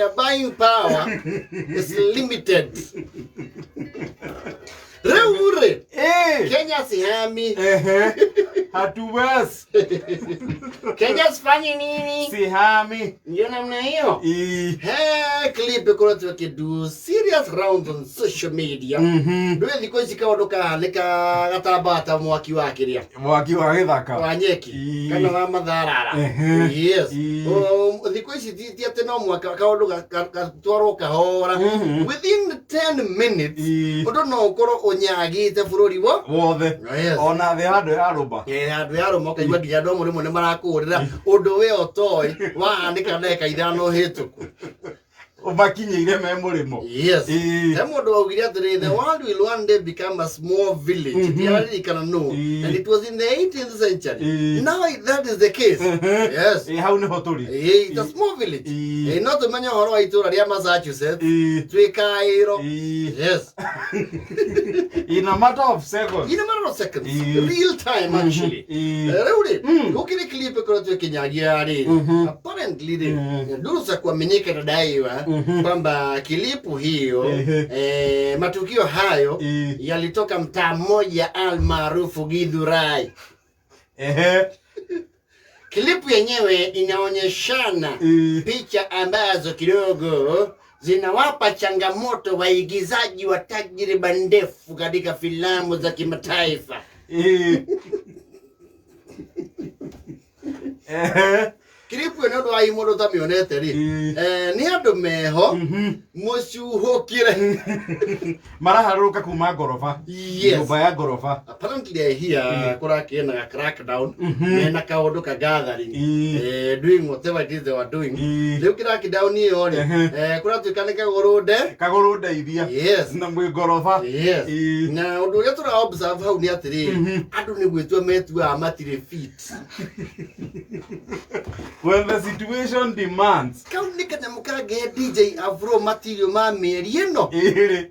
Their buying power is limited. Rĩu rĩ, Kenya sihami. Ehe. Hatuwezi. Kenya sifanyi nini? Sihami. Ndio namna hiyo. Ii. He, clip ĩkoretwo ĩkĩdo serious rounds on social media. Ndũĩ thikũ ici kaũndũ kahanĩka gatamba ta mwaki wa kĩrĩa Mwaki wa gĩthaka. wa nyeki Ii. kana wa matharara. Ehe. Yes. Ii. Thikũ ici ti atĩ no mwaka kaũndũ gatwarwo kahora. Within 10 minutes Ii. ũndũ no ũkorwo ũnyagĩte bũrũri wo. Wothe. Yes. Ona thĩ handũ ya rũmba. Eh, handũ ya rũma ũkaigua nginya andũ amwe rĩmwe nĩ marakũrĩra ũndũ we ũtoĩ wahanĩka ndagĩka 5 hĩtũku. Ũmakinyĩire me mũrĩmo. Yes. Ii. He mũndũ waugire atĩrĩ, the world will one day become a small village. Ndiaririkana no. Ii. And it was in the 18th century. Ii. Now if that is the case. Yes. Ĩ, hau nĩho tũrĩ. Eh, it's a small village. Ii. Eh, no tũmenye ũhoro wa itũra rĩa Massachusetts. Ii. Twĩkaĩro. Ii. Yes. In a matter of seconds. In a matter of seconds. Ii. Real time actually. Ii. Eh, rĩu rĩ, gũkĩrĩ clip ĩkoretwo ĩkĩnyagia rĩ. Apparently rĩ, nduru za kuaminika inadaiwa kwamba kilipu hiyo Ehe. matukio hayo Ii. yalitoka mtaa mmoja almaarufu Githurai. Ehe. Klipu yenyewe inaonyeshana Ii. picha ambazo kidogo zinawapa changamoto waigizaji wa tajriba ndefu katika filamu za kimataifa. Ii. Ehe. Kiripu ĩno ũndũ wa mũndũ ũtamĩonete rĩ, Ii. nĩ andũ meho mũcuhũkĩre. Maraharũrũka kuma ngoroba. Yes. Nyũmba ya ngoroba. Apparently I hear kũrakĩena ga crackdown mena kaũndũ ka gathering, Ii. doing whatever it is they were doing. Ii. Rĩu crackdown ĩyo rĩ, Ehe. kũratuĩka nĩ kagũrũ nde. Kagũrũ ndeithia. Yes. Na mwĩ ngoroba. Yes. Ii. Na ũndũ ũrĩa tũra observe hau nĩ atĩrĩrĩ, andũ nĩ gwĩtua metuaga matirĩ fit. When the situation demands. Kau nĩ kanyamũ kangĩhe DJ Afro material ma mĩeri ĩno. Ĩrĩ.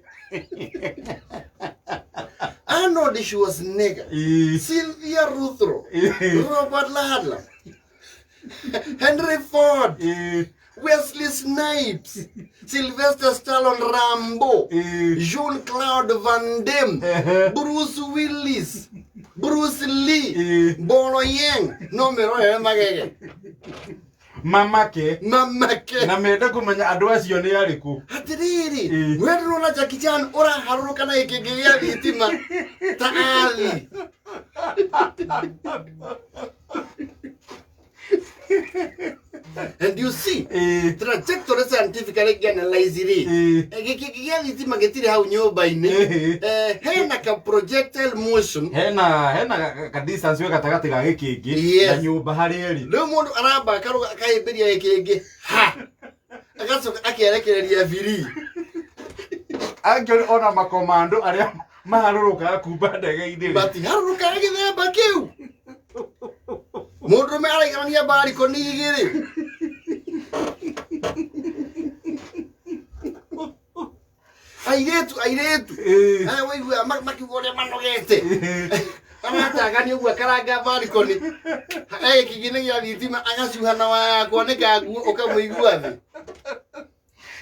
Arnold Schwarzenegger, Ii. Cynthia Ruthro, Ii. Robert Ludlum, Henry Ford, Ii. Wesley Snipes, Sylvester Stallone Rambo, Ii. Jean-Claude Van Damme, Ehe. Bruce Willis, Bruce Lee, Ii. Bolo Yang, no merorere magege. Mamake. Mamake. Na mende kũmenya andũ acio nĩ arĩkũ. Atĩrĩrĩ, Ii. we ndũrona Jackie Chan ũraharũrũka na gĩkĩngĩ gĩa thitima ta Ali. And you see, Ii. trajectory scientifically analyze rĩ, Ii. gĩkĩngĩ gĩa thitima gĩtirĩ hau nyũmba-inĩ. Ĩhĩ. Hena ka projectile motion. Hena ka distance we gatagatĩ ga gĩkĩngĩ Yes. na nyũmba harĩa ĩrĩ. Rĩu mũndũ aramba akarũga akahĩmbĩria gĩkĩngĩ ha, agacoka akerekereria biri. Actually ona makomando arĩa maharũrũkaga kuma ndege-inĩ rĩ. Matiharũrũkaga gĩthemba kĩu. Mũndũrũme araiganania barikoni 2. Airĩtu Ĩĩ. aya waigua makiuga ũrĩa manogete, aratangania ũguo akaranga barikoni gĩkĩngĩ gĩa thitima, agacuha na waya kwanĩka nguo ũkamũigua thĩ.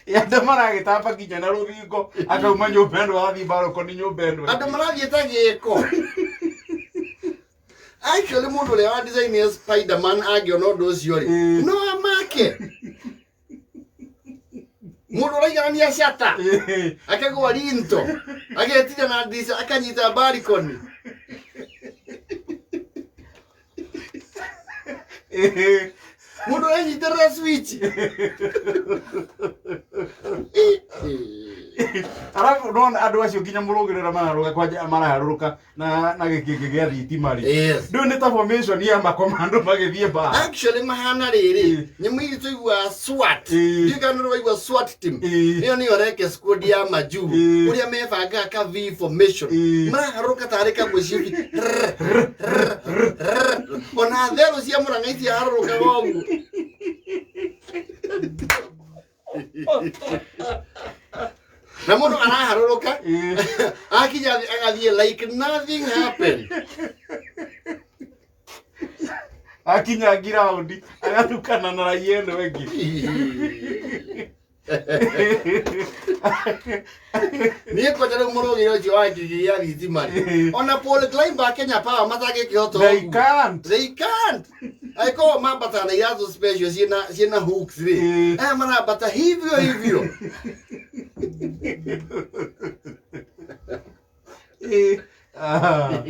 Andũ maragĩtamba nginya na rũthingo, akauma nyũmba ĩno athiĩ barũkoni nyũmba ĩno. Andũ marathiĩ ta gĩko. Actually mũndũ ũrĩa wa design ya Spiderman angĩona ũndũ ũcio rĩ, Ĩĩ. no amake. Mũndũ ũraiganania cata Ĩĩ. akagwa rinto agetira na ndirica akanyita barikoni. Ĩĩ. Mũndũ ũrenyitĩrĩra switch. Arabu nona andũ acio nginya mũrũgĩrĩra mararũga kwanja maraharũrũka na gĩkĩngĩ gĩa thitima rĩ. Yes. Ndũĩ nĩ ta formation ya makomando magĩthiĩ mbara. Actually mahana rĩrĩ, nyamũ iria tũiguaga SWAT. Ĩĩ. Ndiũĩ kana nĩ waigua SWAT team. Ĩĩ. Ĩyo nĩyo reke squad ya majuu Ĩĩ. ũrĩa mebangaga ka V formation. Ĩĩ. Maraharũrũka tarĩ kamũcibi. Ona therũ cia Mũrang'a itiharũrũkaga ũguo. Na mũndũ araharũrũka Ĩĩ. akinya thĩ agathiĩ like nothing happened. Akinya ngiraundi agatukana na raia ĩno ĩngĩ. Niĩ kwanja rĩu mũrũgĩre ũcio wa ngigi ya thitima rĩ, ona pole climber Kenya Power matangĩkĩhota They ũguo. can't. They can't. Angĩkorwo mambataga na iratũ special ciĩna hooks rĩ, aya marambata hivyo hivyo. Ah.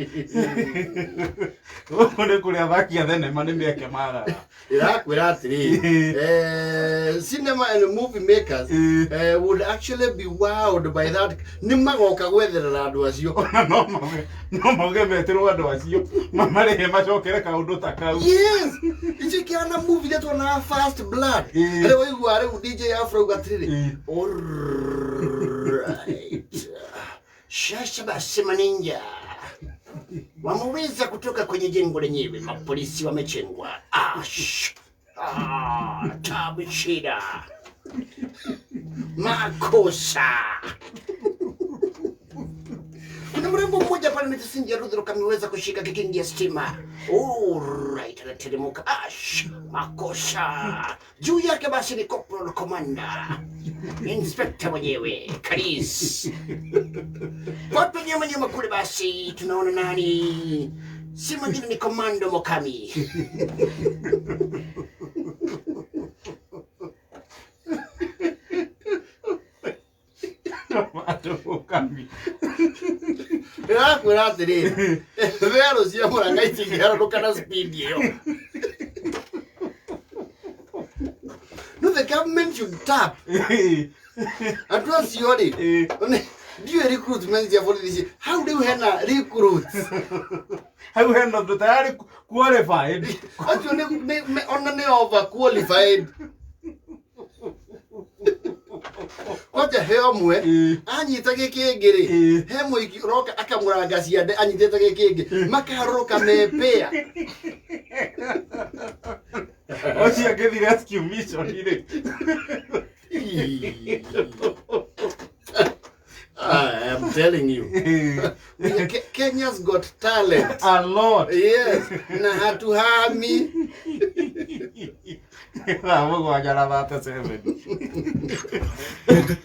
Gũkũ nĩ kũrĩa athaki a thenema nĩ mĩeke maraga. Ĩrakwĩra atĩrĩrĩ, cinema and movie makers would actually be wowed by that. Nĩ magoka gwetherera andũ acio. Ona no mauge metĩrwo andũ acio mamarĩhe macokere kaũndũ ta kau. Yes, icio ikĩhana movie iria tuonaga First Blood. Rĩu waigua rĩu DJ Afro auga atĩrĩrĩ, "Alright. Sasa basi maninja wameweza kutoka kwenye jengo lenyewe, mapolisi wamechengwa. Ash. Ah, tabu shida makosa. Kuna mrembo mmoja pale anaitwa Rudhiro kameweza kushika kikingi ya stima. Alright, anateremka. Ash, makosa. Juu yake basi ni Corporal Commander, Inspector mwenyewe Karis. Watu nyuma nyuma kule basi tunaona nani? Si mwingine ni Komando Mokami. Andũ Mũkami. Ndĩrakwĩra atĩrĩrĩ, therũ cia Mũrang'a itingĩharũrũka na speed ĩyo. No, the government should tap andũ acio rĩ. Ndiũĩ recruitment cia borithi hau rĩu hena recruits. Hau hena ũndũ tayari qualified. Acio ona nĩ over qualified. Kwanja he ũmwe anyita gĩkĩngĩ rĩ, he mũiki ũroka akamũranga ciande anyitĩte gĩkĩngĩ, makaharũrũka mepĩa. Ũcio angĩthiĩ rescue mission rĩ. I am telling you. Kenya's got talent. A lot. Yes, na hatuhami. 7:37.